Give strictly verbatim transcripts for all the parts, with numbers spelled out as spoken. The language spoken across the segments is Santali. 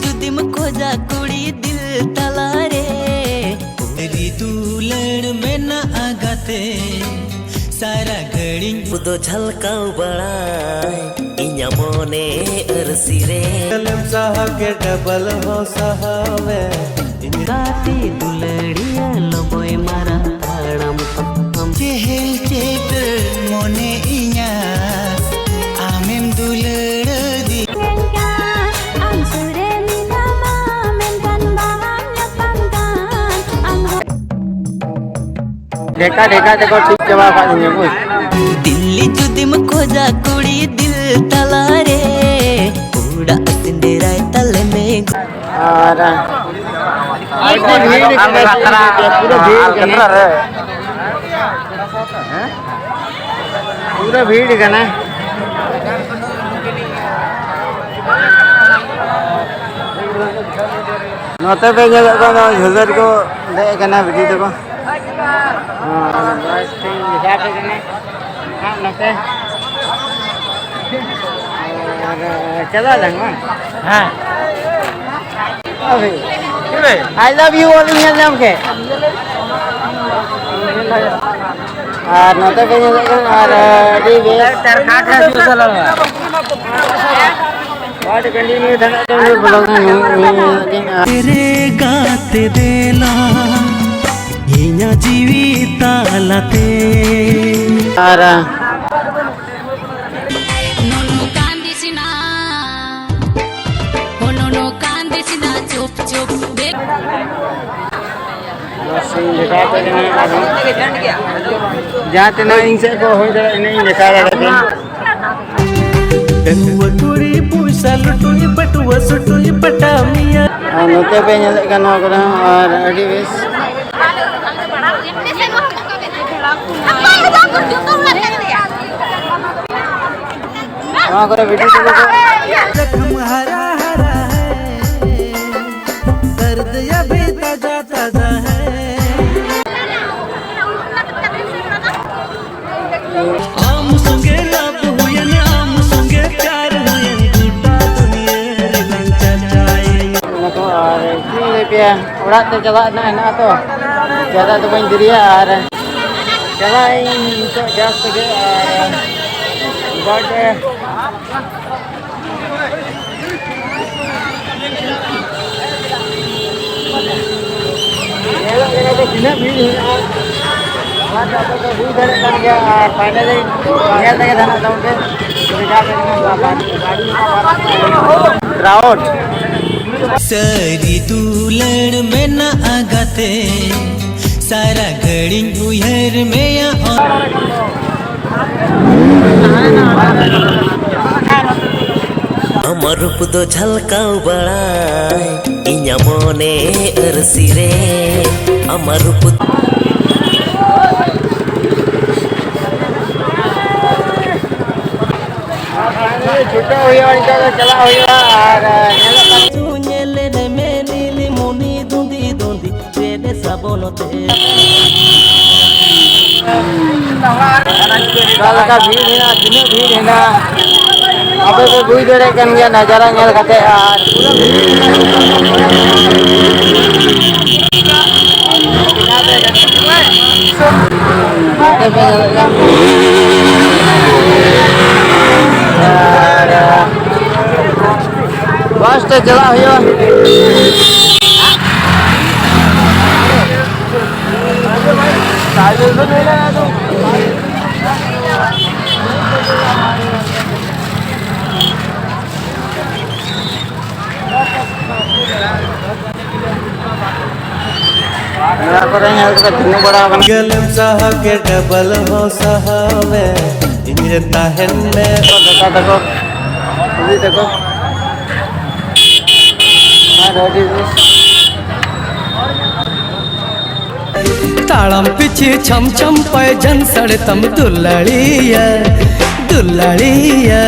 ᱡᱩᱫᱤᱢ ᱠᱷᱚᱡᱟ ᱠᱩᱲᱤ ᱫᱤᱞ ᱛᱟᱞᱟᱨᱮ, ᱟᱹᱰᱤ ᱫᱩᱞᱟᱹᱲ ᱢᱮᱱᱟᱜᱼᱟ ᱜᱟᱛᱮ, ᱥᱟᱨᱟ ᱜᱷᱟᱹᱲᱤᱡ ᱫᱚ ᱡᱷᱟᱞᱠᱟᱣ ᱵᱟᱲᱟᱭ ᱤᱧᱟᱹᱜ ᱢᱚᱱᱮ ᱟᱹᱨᱥᱤ ᱨᱮ᱾ ᱮᱞᱮᱢ ᱥᱟᱦᱟᱣ ᱠᱮ ᱰᱚᱵᱚᱞ ᱦᱚᱸ ᱥᱟᱦᱟᱣ ᱢᱮ᱾ ᱜᱟᱛᱮ ᱫᱩᱞᱟᱹᱲᱤᱭᱟᱹ ᱞᱚᱵᱚᱭ ᱢᱟᱨᱟᱝ ᱦᱟᱲᱟᱢ ᱠᱷᱚᱱ᱾ ᱪᱮᱦᱮᱞ ᱪᱮᱦᱮᱞ ᱢᱚᱱᱮ ᱤᱧᱟᱹᱜ ᱟᱢᱮᱢ ᱫᱩᱞᱟᱹᱲ ᱫᱤᱧ᱾ ᱟᱢ ᱥᱩᱨ ᱨᱮ ᱢᱮᱱᱟᱢᱟ, ᱢᱮᱱᱠᱷᱟᱱ ᱵᱟᱢ ᱧᱟᱯᱟᱢ ᱠᱟᱱ᱾ ᱟᱢ ᱦᱚᱸ ᱰᱷᱮᱠᱟ ᱰᱷᱮᱠᱟ ᱛᱮᱠᱚ ᱴᱷᱤᱠ ᱪᱟᱵᱟ ᱟᱠᱟᱫ ᱞᱤᱧᱟ, ᱵᱩᱡᱽ᱾ ᱫᱤᱞᱞᱤ ᱡᱩᱫᱤᱢ ᱠᱷᱚᱡᱟ ᱠᱩᱲᱤ ᱫᱤᱞ ᱛᱟᱞᱟᱨᱮ, ᱚᱲᱟᱜ ᱥᱮᱸᱫᱽᱨᱟᱭ ᱛᱟᱞᱮ ᱢᱮ᱾ ᱟᱨ ᱟᱹᱰᱤ ᱵᱷᱤᱲ ᱠᱟᱱᱟ, ᱯᱩᱨᱟᱹ ᱵᱷᱤᱲ ᱠᱟᱱᱟ᱾ ᱯᱩᱨᱟᱹ ᱵᱷᱤᱲ ᱠᱟᱱᱟ᱾ ᱱᱚᱛᱮ ᱯᱮ ᱧᱮᱞᱮᱫ ᱠᱚᱣᱟ, ᱱᱚᱣᱟ ᱡᱷᱟᱹᱞᱟᱹᱨ ᱠᱚ ᱫᱮᱡ ᱟᱠᱟᱱᱟ ᱵᱤᱴᱤ ᱛᱟᱠᱚ᱾ ᱦᱮᱸ, ᱵᱚᱭᱮᱥ ᱠᱚ ᱦᱤᱥᱟᱹᱵ ᱛᱮ ᱠᱟᱱᱟ᱾ ᱦᱟᱸᱜ ᱱᱚᱛᱮ᱾ ᱟᱨ ᱪᱟᱞᱟᱜ ᱞᱟᱝ ᱵᱟᱝ? ᱦᱮᱸ᱾ ᱟᱵᱷᱤ᱾ ᱪᱮᱫ ᱨᱮ? I love you all ᱧᱮᱞ ᱧᱟᱢ ᱠᱮᱫ᱾ ᱟᱨ ᱱᱚᱛᱮ ᱯᱮ ᱧᱮᱞᱮᱫ ᱠᱟᱱᱟ, ᱟᱨ ᱟᱹᱰᱤ ᱵᱮᱥ᱾ ᱯᱟᱴ ᱠᱚᱱᱴᱤᱱᱤᱭᱩ ᱛᱟᱦᱮᱱᱟ ᱛᱚ, ᱩᱱᱤ ᱵᱞᱚᱜ ᱨᱮ ᱱᱩᱭ, ᱩᱱᱤ ᱧᱮᱞᱮᱫ ᱠᱟᱱᱟ᱾ ᱨᱮ ᱜᱟᱛᱮ ᱫᱮᱞᱟ, ᱤᱧᱟᱹᱜ ᱡᱤᱣᱤ ᱛᱟᱞᱟᱛᱮ᱾ ᱟᱨ ᱱᱩᱱᱩ ᱠᱟᱱᱫᱤᱥᱤᱱᱟ, ᱱᱩᱱᱩ ᱠᱟᱱᱫᱤᱥᱤᱱᱟ, ᱪᱩᱯ ᱪᱩᱯ ᱫᱮ᱾ ᱵᱟᱥ, ᱤᱧ ᱫᱮᱠᱷᱟᱣ ᱟᱯᱮ ᱠᱟᱱᱟ ᱟᱨᱦᱚᱸ᱾ ᱡᱟᱦᱟᱸ ᱛᱤᱱᱟᱹᱜ ᱤᱧ ᱥᱮᱫ ᱠᱚ ᱦᱩᱭ ᱫᱟᱲᱮᱭᱟᱜᱼᱟ, ᱤᱱᱟᱹᱜ ᱤᱧ ᱫᱮᱠᱷᱟᱣ ᱫᱟᱲᱮᱭᱟᱯᱮᱭᱟ᱾ ᱰᱟᱺᱜᱩᱣᱟᱹ ᱠᱩᱲᱤ ᱯᱚᱭᱥᱟ ᱞᱩᱴᱩᱭ, ᱯᱟᱹᱴᱩᱣᱟᱹ ᱥᱩᱴᱩᱭ ᱯᱟᱴᱟᱣ ᱢᱮᱭᱟ᱾ ᱟᱨ ᱱᱚᱛᱮ ᱯᱮ ᱧᱮᱞᱮᱫ ᱠᱟᱱ ᱱᱚᱣᱟ ᱠᱚᱨᱮ ᱦᱚᱸ, ᱟᱨ ᱟᱹᱰᱤ ᱵᱮᱥ᱾ ᱱᱚᱣᱟ ᱠᱚᱨᱮ ᱵᱷᱤᱰᱤᱭᱳ ᱠᱚ ᱡᱚᱠᱷᱚᱱ ᱦᱟᱨᱟ ᱦᱟᱨᱟ ᱦᱟᱭ, ᱫᱟᱨᱫ ᱭᱟ ᱵᱷᱤ ᱛᱟᱡᱟ ᱛᱟᱡᱟ ᱦᱟᱭ᱾ ᱟᱢ ᱥᱚᱸᱜᱮ ᱞᱟᱵᱷ ᱦᱩᱭᱮᱱ, ᱟᱢ ᱥᱚᱸᱜᱮ ᱯᱭᱟᱨ ᱦᱩᱭᱮᱱ, ᱜᱚᱴᱟ ᱫᱩᱱᱤᱭᱟᱹ ᱨᱮᱞᱟᱝ ᱪᱟᱨᱪᱟᱭᱟ᱾ ᱚᱲᱟᱜ ᱛᱮ ᱪᱟᱞᱟᱜ ᱨᱮᱱᱟᱜ ᱦᱮᱱᱟᱜᱼᱟ ᱛᱚ, ᱡᱟᱫᱟ ᱫᱚ ᱵᱟᱹᱧ ᱫᱮᱨᱤᱭᱟ᱾ ᱟᱨ ᱪᱟᱞᱟᱜ ᱤᱧ ᱱᱤᱛᱚᱜ ᱡᱟᱥ ᱛᱮᱜᱮ᱾ ᱟᱨ ᱵᱟᱨᱛᱷᱰᱮ ᱧᱮᱞᱚᱜ ᱠᱟᱱᱟ ᱛᱚ ᱛᱤᱱᱟᱹᱜ ᱵᱷᱤᱲ ᱦᱮᱱᱟᱜᱼᱟ᱾ ᱟᱨ ᱟᱯᱮ ᱯᱮ ᱵᱩᱡᱽ ᱫᱟᱲᱮᱭᱟᱜ ᱠᱟᱱ ᱜᱮᱭᱟ᱾ ᱟᱨ finally ᱧᱮᱞ ᱛᱮᱜᱮ ᱫᱷᱟᱱᱟ ᱛᱟᱵᱚᱱ ᱯᱮ᱾ ᱠᱨᱟᱣᱰ᱾ ᱥᱟᱹᱨᱤ ᱫᱩᱞᱟᱹᱲ ᱢᱮᱱᱟᱜᱼᱟ ᱜᱟᱛᱮ, ᱥᱟᱨᱟ ᱜᱷᱟᱹᱲᱤᱧ ᱩᱭᱦᱟᱹᱨ ᱢᱮᱭᱟ᱾ ᱟᱢᱟᱜ ᱨᱩᱯ ᱫᱚ ᱡᱷᱟᱞᱠᱟᱣ ᱵᱟᱲᱟᱭ ᱤᱧᱟᱹᱜ ᱢᱚᱱᱮ ᱟᱹᱨᱥᱤ ᱨᱮ᱾ ᱟᱢᱟᱜ ᱨᱩᱯ ᱪᱷᱩᱴᱟᱹᱣ ᱦᱩᱭᱩᱜᱼᱟ, ᱱᱤᱛᱚᱜ ᱫᱚ ᱪᱟᱞᱟᱜ ᱦᱩᱭᱩᱜᱼᱟ᱾ ᱟᱨ ᱧᱮᱞᱚᱜ ᱠᱟᱱᱟ ᱧᱮᱞ ᱢᱮ ᱱᱤᱞᱤ ᱢᱩᱱᱤ ᱫᱩᱸᱫᱤ ᱫᱩᱸᱫᱤ ᱨᱮ ᱥᱟᱵᱚᱱ ᱛᱮ᱾ ᱚᱠᱟ ᱞᱮᱠᱟ ᱵᱷᱤᱲ ᱦᱮᱱᱟᱜᱼᱟ, ᱛᱤᱱᱟᱹᱜ ᱵᱷᱤᱲ ᱦᱮᱱᱟᱜᱼᱟ, ᱟᱯᱮ ᱯᱮ ᱵᱩᱡᱽ ᱫᱟᱲᱮᱭᱟᱜ ᱠᱟᱱ ᱜᱮᱭᱟ ᱱᱟᱡᱟᱨᱟ ᱧᱮᱞ ᱠᱟᱛᱮ᱾ ᱟᱨ ᱵᱟᱥ ᱛᱮ ᱪᱟᱞᱟᱜ ᱦᱩᱭᱩᱜᱼᱟ᱾ ᱱᱚᱣᱟ ᱠᱚᱨᱮ ᱧᱮᱞ ᱠᱟᱛᱮ ᱛᱤᱸᱜᱩ ᱵᱟᱲᱟ ᱟᱠᱟᱱᱟ᱾ ᱥᱤᱝᱜᱮᱞ ᱮᱢ ᱥᱟᱦᱟᱣ ᱠᱮ ᱰᱚᱵᱚᱞ ᱦᱚᱸ ᱥᱟᱦᱟᱣ ᱢᱮ, ᱤᱧ ᱨᱮ ᱛᱟᱦᱮᱱ ᱢᱮ᱾ ᱫᱟᱫᱟ ᱛᱟᱠᱚ, ᱫᱤᱫᱤ ᱛᱟᱠᱚ, ᱟᱨ ᱟᱹᱰᱤ ᱵᱮᱥ᱾ ᱛᱟᱲᱟᱢ ᱯᱤᱪᱷᱤ ᱪᱷᱟᱢ ᱪᱷᱟᱢ ᱯᱟᱭᱡᱟᱱ ᱥᱟᱲᱮ ᱛᱟᱢ ᱫᱩᱞᱟᱹᱲᱤᱭᱟᱹ, ᱫᱩᱞᱟᱹᱲᱤᱭᱟᱹ᱾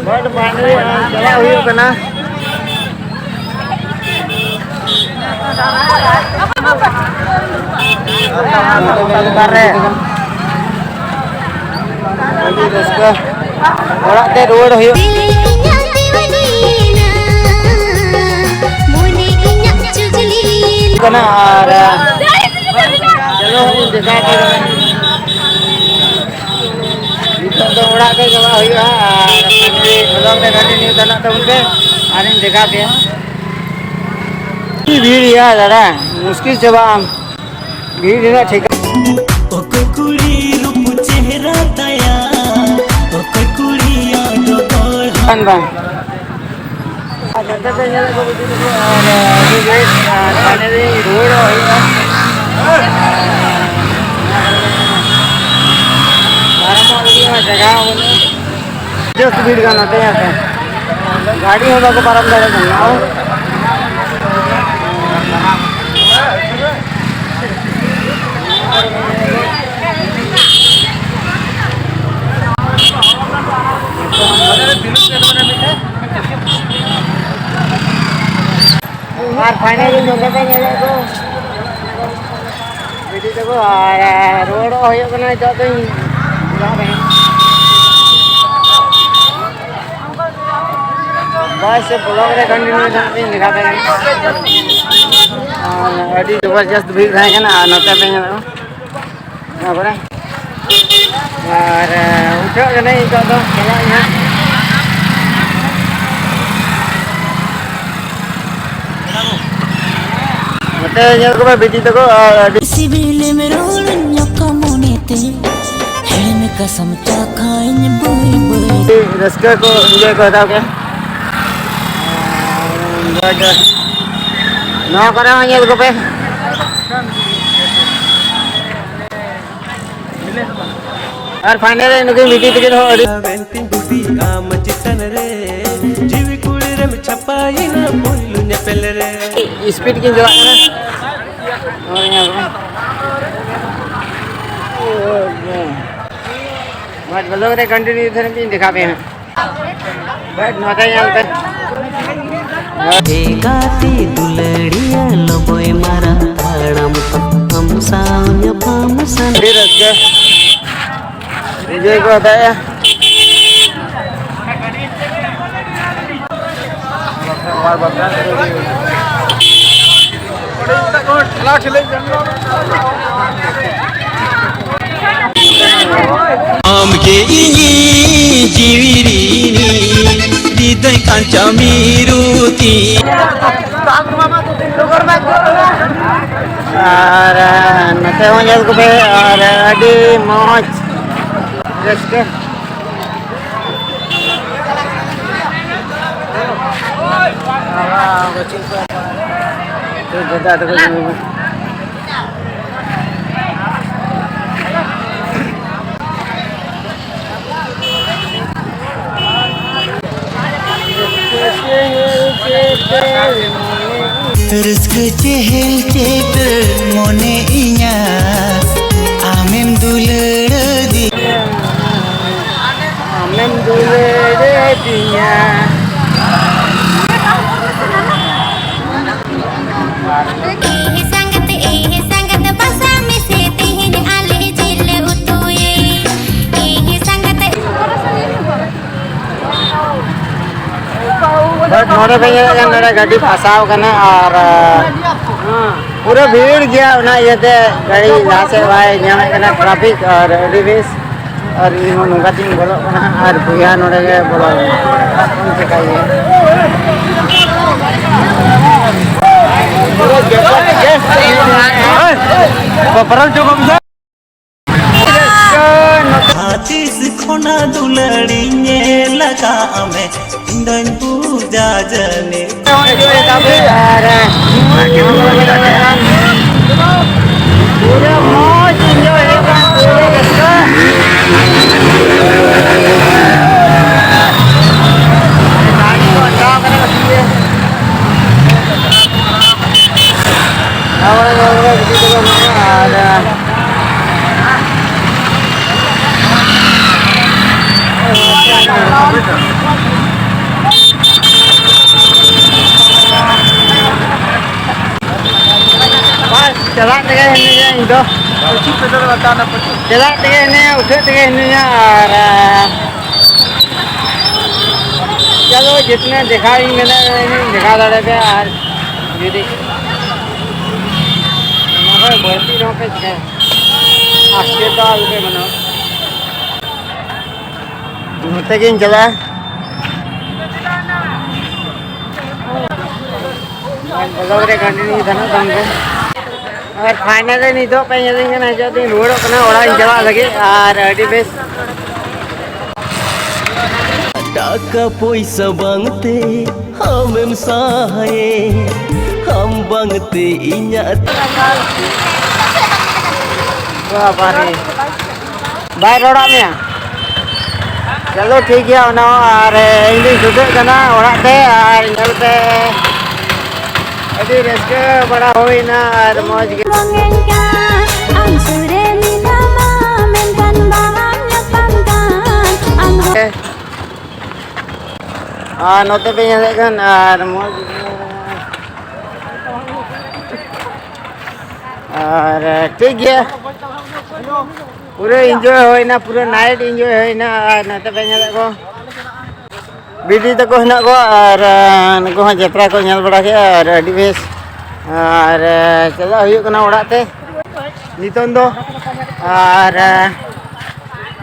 ᱵᱟᱹᱰ ᱵᱟᱹᱰ ᱪᱟᱞᱟᱜ ᱦᱩᱭᱩᱜ ᱠᱟᱱᱟ᱾ ᱚᱠᱟᱨᱮ? ᱨᱟᱹᱥᱠᱟᱹ᱾ ᱚᱲᱟᱜ ᱛᱮ ᱨᱩᱣᱟᱹᱲ ᱦᱩᱭᱩᱜ ᱤᱧᱟᱹᱜ ᱫᱤᱣᱟᱱᱤᱭᱮᱱᱟ, ᱢᱚᱱᱮ ᱤᱧᱟᱹᱜ ᱪᱩᱜᱽᱞᱤ ᱠᱟᱱᱟ᱾ ᱟᱨ ᱪᱚᱞᱚ, ᱤᱧ ᱫᱮᱠᱷᱟᱣ ᱟᱯᱮ ᱠᱟᱱᱟ᱾ ᱱᱤᱛᱚᱜ ᱫᱚ ᱚᱲᱟᱜ ᱛᱮ ᱪᱟᱞᱟᱜ ᱦᱩᱭᱩᱜᱼᱟ᱾ ᱟᱨ ᱵᱷᱞᱚᱜ ᱨᱮ ᱠᱚᱱᱴᱤᱱᱤᱭᱩ ᱛᱟᱦᱮᱱᱚᱜ ᱛᱟᱵᱚᱱ ᱯᱮ, ᱟᱨᱤᱧ ᱫᱮᱠᱷᱟᱣ ᱟᱯᱮᱭᱟ᱾ ᱟᱹᱰᱤ ᱵᱷᱤᱲ ᱜᱮᱭᱟ ᱫᱟᱫᱟ, ᱢᱩᱥᱠᱤᱞ ᱪᱟᱵᱟᱜ ᱟᱢ᱾ ᱵᱷᱤᱲ ᱨᱮᱱᱟᱜ ᱴᱷᱤᱠᱟᱹ ᱚᱠᱚᱭ ᱠᱩᱲᱤ ᱨᱩᱯ ᱪᱮᱦᱨᱟ ᱛᱟᱭᱟ, ᱚᱠᱚᱭ ᱠᱩᱲᱤᱭᱟᱜ ᱰᱚᱜᱚᱨ ᱵᱟᱝ, ᱵᱟᱝ᱾ ᱟᱨ ᱱᱚᱛᱮ ᱯᱮ ᱧᱮᱞᱮᱫ ᱠᱚ ᱵᱤᱴᱤ ᱛᱟᱠᱚ, ᱟᱨ ᱟᱹᱰᱤ ᱵᱮᱥ, ᱟᱨ finally ᱨᱩᱣᱟᱹᱲᱚᱜ ᱦᱩᱭᱩᱜᱼᱟ᱾ ᱯᱟᱨᱚᱢᱚᱜ ᱞᱟᱹᱜᱤᱫ ᱦᱚᱸ ᱡᱟᱭᱜᱟ ᱦᱚᱸ ᱵᱟᱹᱱᱩᱜᱼᱟ᱾ ᱡᱟᱹᱥᱛᱤ ᱵᱷᱤᱲ ᱠᱟᱱᱟ ᱱᱚᱛᱮ, ᱦᱮᱸ ᱥᱮ? ᱜᱟᱹᱰᱤ ᱦᱚᱸ ᱵᱟᱠᱚ ᱯᱟᱨᱚᱢ ᱫᱟᱲᱮᱭᱟᱜ ᱠᱟᱱᱟ᱾ ᱟᱨ finally ᱱᱚᱛᱮ ᱯᱮ ᱧᱮᱞᱮᱫ ᱠᱚ ᱵᱤᱴᱤ ᱛᱟᱠᱚ, ᱟᱨ ᱨᱩᱣᱟᱹᱲᱚᱜ ᱦᱩᱭᱩᱜ ᱠᱟᱱᱟ ᱱᱤᱛᱚᱜ ᱫᱚ᱾ ᱵᱟᱥ, vlog ᱨᱮ continue ᱛᱟᱦᱮᱱ ᱯᱮ, ᱫᱮᱠᱷᱟᱣ ᱯᱮ ᱠᱟᱱᱟ᱾ ᱟᱨ ᱟᱹᱰᱤ ᱡᱚᱵᱚᱨᱡᱚᱥᱛ ᱵᱷᱤᱲ ᱛᱟᱦᱮᱸ ᱠᱟᱱᱟ, ᱟᱨ ᱱᱚᱛᱮ ᱯᱮ ᱧᱮᱞᱚᱜᱼᱟ᱾ ᱱᱚᱣᱟ ᱠᱚᱨᱮ᱾ ᱟᱨ, ᱮ, ᱩᱴᱷᱟᱹᱜ ᱠᱟᱹᱱᱟᱹᱧ ᱱᱤᱛᱚᱜ ᱫᱚ, ᱪᱟᱞᱟᱜ ᱟᱹᱧ ᱦᱟᱸᱜ᱾ ᱱᱚᱛᱮ ᱧᱮᱞ ᱠᱚᱯᱮ ᱵᱤᱴᱤ ᱛᱟᱠᱚ, ᱟᱨ ᱟᱹᱰᱤ ᱥᱤᱵᱤᱞᱮᱢ ᱨᱚᱲ ᱧᱚᱜ ᱢᱚᱱᱮᱛᱮ, ᱦᱮᱲᱮᱢ ᱠᱟᱥᱟᱢ ᱪᱟᱠᱷᱟᱧ ᱵᱟᱹᱭ ᱵᱟᱹᱭ᱾ ᱨᱟᱹᱥᱠᱟᱹ ᱠᱚ, enjoy ᱠᱚ ᱦᱟᱛᱟᱣ ᱠᱮᱫᱟ᱾ ᱱᱚᱣᱟ ᱠᱚᱨᱮ ᱦᱚᱸ ᱧᱮᱞ ᱠᱚᱯᱮ᱾ ᱟᱨ finally ᱱᱩᱠᱤᱱ ᱵᱤᱴᱤ ᱛᱟᱹᱠᱤᱱ ᱦᱚᱸ ᱟᱹᱰᱤ ᱢᱮᱱᱛᱤᱧ ᱵᱩᱰᱤ ᱟᱢ ᱪᱮᱛᱟᱱ ᱨᱮ, ᱡᱤᱣᱤ ᱠᱩᱲᱤ ᱨᱮᱢ ᱪᱷᱟᱯᱟᱭᱮᱱᱟ ᱯᱳᱭᱞᱳ ᱧᱮᱯᱮᱞ ᱨᱮ᱾ Speed ᱠᱤᱱ ᱪᱟᱞᱟᱜ ᱠᱟᱱᱟ᱾ ᱦᱳᱭ, ᱦᱳᱭ᱾ ᱵᱟᱥ, vlog ᱨᱮ continue ᱛᱟᱦᱮᱱ ᱵᱤᱱ, ᱫᱮᱠᱷᱟᱣ ᱯᱮ ᱦᱟᱸᱜ᱾ ᱵᱟᱥ, ᱱᱚᱛᱮ ᱧᱮᱞ ᱯᱮ᱾ ᱮ ᱜᱟᱛᱮ ᱫᱩᱞᱟᱹᱲᱤᱭᱟᱹ ᱞᱚᱵᱚᱭ ᱢᱟᱨᱟᱝ ᱦᱟᱲᱟᱢ ᱠᱚ ᱟᱢ ᱥᱟᱶ ᱧᱟᱯᱟᱢ ᱥᱟᱱᱟ᱾ ᱟᱹᱰᱤ ᱨᱟᱹᱥᱠᱟᱹ᱾ ᱤᱭᱟᱹ ᱠᱚ ᱦᱟᱛᱟᱣᱮᱜᱼᱟ᱾ ᱟᱢᱜᱮ ᱤᱧᱤᱡ ᱡᱤᱣᱤ ᱨᱤᱱᱤᱡ ᱦᱨᱤᱫᱟᱹᱭ ᱠᱟᱧᱪᱟ ᱢᱤᱨᱩ ᱛᱤᱧ᱾ ᱟᱨ ᱱᱚᱛᱮ ᱦᱚᱸ ᱧᱮᱞ ᱠᱚᱯᱮ, ᱟᱨ ᱟᱹᱰᱤ ᱢᱚᱡᱽ ᱨᱟᱹᱥᱠᱟᱹ᱾ ᱫᱟᱫᱟ ᱛᱟᱠᱚ ᱧᱮᱞ ᱢᱮ᱾ ᱨᱟᱹᱥᱠᱟᱹ ᱪᱮᱦᱮᱞ ᱪᱮᱯᱮᱞ ᱢᱚᱱᱮ ᱤᱧᱟᱹᱜ, ᱟᱢᱮᱢ ᱫᱩᱞᱟᱹᱲ ᱟᱫᱤᱧᱟ᱾ ᱟᱢᱮᱢ ᱫᱩᱞᱟᱹᱲ ᱟᱫᱤᱧᱟ᱾ ᱮ ᱥᱟᱸᱜᱟᱛ, ᱮ ᱥᱟᱸᱜᱟᱛ, ᱵᱟᱥᱟ ᱢᱮᱥᱮ ᱛᱮᱦᱮᱧ ᱟᱞᱮ ᱡᱤᱞ ᱞᱮ ᱩᱛᱩᱭᱟ᱾ ᱮ ᱥᱟᱸᱜᱟᱛ᱾ ᱵᱟᱴ ᱱᱚᱰᱮ ᱯᱮ ᱧᱮᱞᱮᱫ ᱠᱟᱱ, ᱱᱚᱰᱮ ᱜᱟᱹᱰᱤ ᱯᱷᱟᱥᱟᱣ ᱠᱟᱱᱟ ᱟᱨ, ᱟᱸ, ᱯᱩᱨᱟᱹ ᱵᱷᱤᱲ ᱜᱮᱭᱟ, ᱚᱱᱟ ᱤᱭᱟᱹᱛᱮ ᱜᱟᱹᱰᱤ ᱞᱟᱦᱟ ᱥᱮᱫ ᱵᱟᱭ ᱧᱟᱢᱮᱫ ᱠᱟᱱᱟ, ᱴᱨᱟᱯᱷᱤᱠ ᱟᱨ ᱟᱹᱰᱤ ᱵᱮᱥ᱾ ᱟᱨ ᱤᱧ ᱦᱚᱸ ᱱᱚᱝᱠᱟ ᱛᱤᱧ ᱵᱚᱞᱚᱜ ᱠᱟᱱᱟ ᱟᱨ ᱵᱚᱭᱦᱟ ᱱᱚᱰᱮ ᱜᱮ ᱵᱚᱞᱚ ᱢᱮᱱᱟᱭᱟ᱾ ᱪᱮᱠᱟᱭ ᱜᱮᱭᱟ? ᱯᱟᱨᱚᱢ ᱪᱚ ᱵᱟᱵᱩ ᱫᱟ᱾ ᱡᱟᱦᱟᱸ ᱛᱤᱥ ᱠᱷᱚᱱᱟᱜ ᱫᱩᱞᱟᱹᱲᱤᱧ ᱧᱮᱞ ᱟᱠᱟᱫ ᱢᱮ, ᱤᱧ ᱫᱚᱧ ᱵᱩᱡᱟ ᱡᱟᱹᱱᱤᱡ᱾ ᱟᱨ ᱯᱩᱨᱟᱹ ᱢᱚᱡᱽ enjoy ᱦᱩᱭᱩᱜ ᱠᱟᱱᱟ, ᱯᱩᱨᱟᱹ ᱨᱟᱹᱥᱠᱟᱹ᱾ ᱜᱟᱹᱰᱤ ᱠᱚ ᱟᱴᱠᱟᱣ ᱠᱟᱱᱟ ᱠᱟᱹᱴᱤᱡ ᱜᱮ᱾ ᱟᱨ ᱵᱟᱥ, ᱪᱟᱞᱟᱜ ᱛᱮᱜᱮ ᱦᱤᱱᱟᱹᱧᱟ ᱤᱧ ᱫᱚ᱾ ᱪᱟᱞᱟᱜ ᱛᱮᱜᱮ ᱦᱤᱱᱟᱹᱧᱟ, ᱩᱴᱷᱟᱹᱜ ᱛᱮᱜᱮ ᱦᱤᱱᱟᱹᱧᱟ᱾ ᱟᱨ ᱪᱚᱞᱚ, ᱡᱤᱛᱱᱟ ᱫᱮᱠᱷᱟᱣ ᱤᱧ ᱢᱮᱱᱟ, ᱤᱧ ᱫᱮᱠᱷᱟᱣ ᱫᱟᱲᱮᱭᱟᱯᱮᱭᱟ᱾ ᱟᱨ ᱡᱩᱫᱤ ᱚᱱᱟ ᱠᱷᱚᱡ ᱵᱟᱹᱲᱛᱤ ᱨᱮᱦᱚᱸ ᱯᱮ ᱪᱤᱠᱟᱹᱭᱟ, ᱟᱥᱠᱮᱛ ᱫᱚ ᱟᱞᱚᱯᱮ ᱢᱟᱱᱟᱣᱟ᱾ ᱱᱚᱛᱮ ᱜᱤᱧ ᱪᱟᱞᱟᱜᱼᱟ᱾ ᱵᱚᱞᱚ ᱨᱮ continue ᱫᱷᱟᱱᱟ ᱫᱟᱢ ᱨᱮ᱾ ᱟᱨ finally ᱱᱤᱛᱚᱜ ᱯᱮ ᱧᱮᱞᱤᱧ ᱠᱟᱱᱟ, ᱱᱤᱛᱚᱜ ᱫᱚᱧ ᱨᱩᱣᱟᱹᱲᱚᱜ ᱠᱟᱱᱟ, ᱚᱲᱟᱜ ᱤᱧ ᱪᱟᱞᱟᱜ ᱞᱟᱹᱜᱤᱫ᱾ ᱟᱨ ᱟᱹᱰᱤ ᱵᱮᱥ᱾ ᱴᱟᱠᱟ ᱯᱚᱭᱥᱟ ᱵᱟᱝᱛᱮ ᱟᱢᱮᱢ ᱥᱟᱦᱟᱭᱮ, ᱟᱢ ᱵᱟᱝᱛᱮ ᱤᱧᱟᱹᱜ ᱵᱟᱵᱟᱨᱮ᱾ ᱵᱟᱭ ᱨᱚᱲᱟᱜ ᱢᱮᱭᱟ᱾ ᱪᱚᱞᱚ ᱴᱷᱤᱠ ᱜᱮᱭᱟ, ᱚᱱᱟ ᱦᱚᱸ᱾ ᱟᱨ ᱤᱧ ᱫᱩᱧ ᱥᱩᱫᱷᱟᱹᱜ ᱠᱟᱱᱟ ᱚᱲᱟᱜ ᱛᱮ, ᱟᱨ ᱧᱮᱞ ᱯᱮ ᱟᱹᱰᱤ ᱨᱟᱹᱥᱠᱟᱹ ᱵᱟᱲᱟ ᱦᱩᱭᱱᱟ ᱟᱨ ᱢᱚᱡᱽ ᱜᱮ᱾ ᱵᱟᱝ ᱮᱱᱠᱷᱟᱱ ᱟᱢ ᱥᱩᱨ ᱨᱮ ᱢᱮᱱᱟᱢᱟ, ᱢᱮᱱᱠᱷᱟᱱ ᱵᱟᱢ ᱧᱟᱯᱟᱢ ᱠᱟᱱ ᱟᱢ ᱦᱚᱸ᱾ ᱟᱨ ᱱᱚᱛᱮ ᱯᱮ ᱧᱮᱞᱮᱫ ᱠᱟᱱ ᱟᱨ ᱢᱚᱡᱽ ᱜᱮ᱾ ᱟᱨ ᱴᱷᱤᱠ ᱜᱮᱭᱟ, ᱯᱩᱨᱟᱹ enjoy ᱦᱩᱭᱱᱟ, ᱯᱩᱨᱟᱹ night enjoy ᱦᱩᱭᱱᱟ᱾ ᱟᱨ ᱱᱚᱛᱮ ᱯᱮ ᱧᱮᱞᱮᱫ ᱠᱚ ᱵᱤᱴᱤ ᱛᱟᱠᱚ ᱦᱮᱱᱟᱜ ᱠᱚᱣᱟ, ᱟᱨ ᱱᱩᱠᱩ ᱦᱚᱸ ᱡᱟᱛᱨᱟ ᱠᱚ ᱧᱮᱞ ᱵᱟᱲᱟ ᱠᱮᱫᱼᱟ ᱟᱨ ᱟᱹᱰᱤ ᱵᱮᱥ᱾ ᱟᱨ ᱪᱟᱞᱟᱜ ᱦᱩᱭᱩᱜ ᱠᱟᱱᱟ ᱚᱲᱟᱜ ᱛᱮ ᱱᱤᱛᱚᱝ ᱫᱚ᱾ ᱟᱨ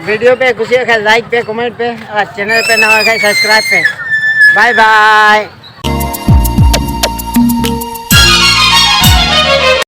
video ᱯᱮ ᱠᱩᱥᱤᱭᱟᱜ ᱠᱷᱟᱱ like ᱯᱮ, comment ᱯᱮ, ᱟᱨ channel ᱯᱮ ᱱᱟᱣᱟ ᱠᱷᱟᱱ subscribe ᱯᱮ᱾ Bye bye᱾